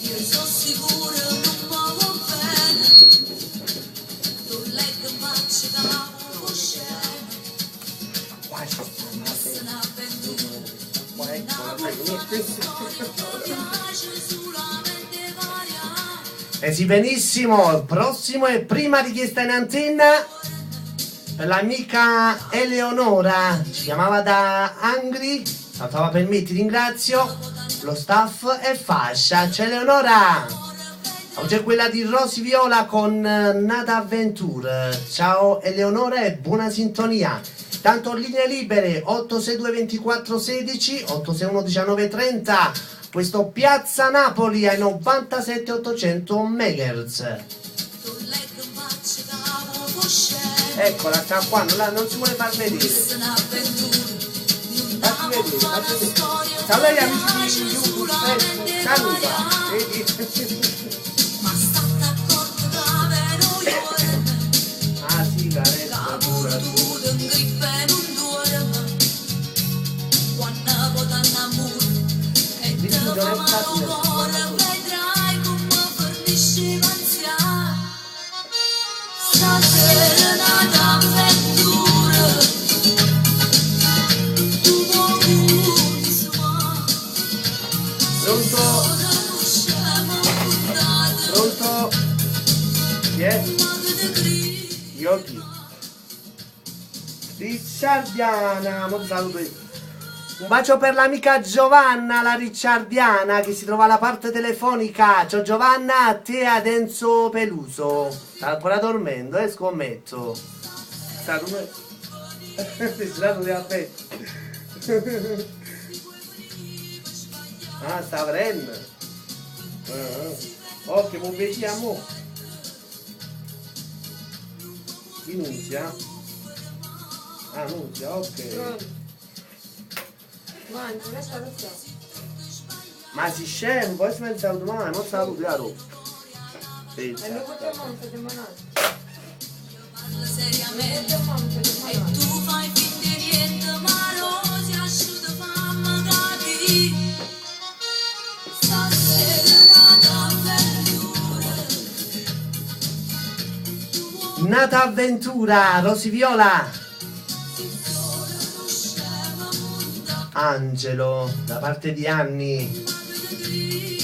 Io so sicuro nun me vuò bene, tu leggo 'nfaccia ca vuò scema, Qua ci sta una fosse n'avventura, Qua nun ecco, 'a la può fai fa' 'na storia, te piace sulamente parià. Eh sì, benissimo. Prossimo e prima richiesta in antenna per l'amica Eleonora. Ci chiamava da Angri. Saltava per me, ti ringrazio. Lo staff è fascia. C'è Eleonora. Oggi è quella di Rosy Viola con Nata Avventure. Ciao Eleonora e buona sintonia. Tanto linee libere 862 24 16 861 19 30. Questo Piazza Napoli ai 97 800 MHz. Tu leggo 'nfaccia ca vuò scema, Eccola, sta qua, non si vuole far vedere. fosse n'avventura, nun 'a Fatti può vedere, fa' fatti 'na vedere. storia, Saluta te gli amici piace di YouTube, Facebook, sulamente saluta. parià. Vedi? Ma statte accorto ca vene 'o juorno, Ah sì, ca adesso pure pure tu. tu te 'ngrippe e nun duorme. Quanno po' t'annammure e Dimmi te che fa non è male 'o facile, core, vedrai comme fernisce 'e pazzià. Stasera n'ata avventura, tu vuò cunzumà. Si Pronto? sole nu scemo puntato, Pronto? Chi è? ma che te credi Io chi? Ricciardiana, mo ti saluto io. Un bacio per l'amica Giovanna, la Ricciardiana, che si trova alla parte telefonica. Ciao Giovanna, a te ad Enzo Peluso. Sta ancora dormendo, scommetto. Sta dormendo. Si sta dormendo. Ah, sta aprendo. Ah, ah. Ok, buon vediamo. Chi nunzia? Ah, nunzia, ok. Pronto. Mangia, lascia lo so. Ma si scemo, poi si pensa domani, non saluto, chiaro. E non facciamo un settimanale. Parla Non seriamente facciamo un e settimanale. tu fai finta di niente, ma Rosy asciutta fammi capì. Stasera n'ata avventura, tu vuoi Nata avventura, Rosy Viola. si sole nu scemo puntato, Angelo, da parte di Anni. ma che te credi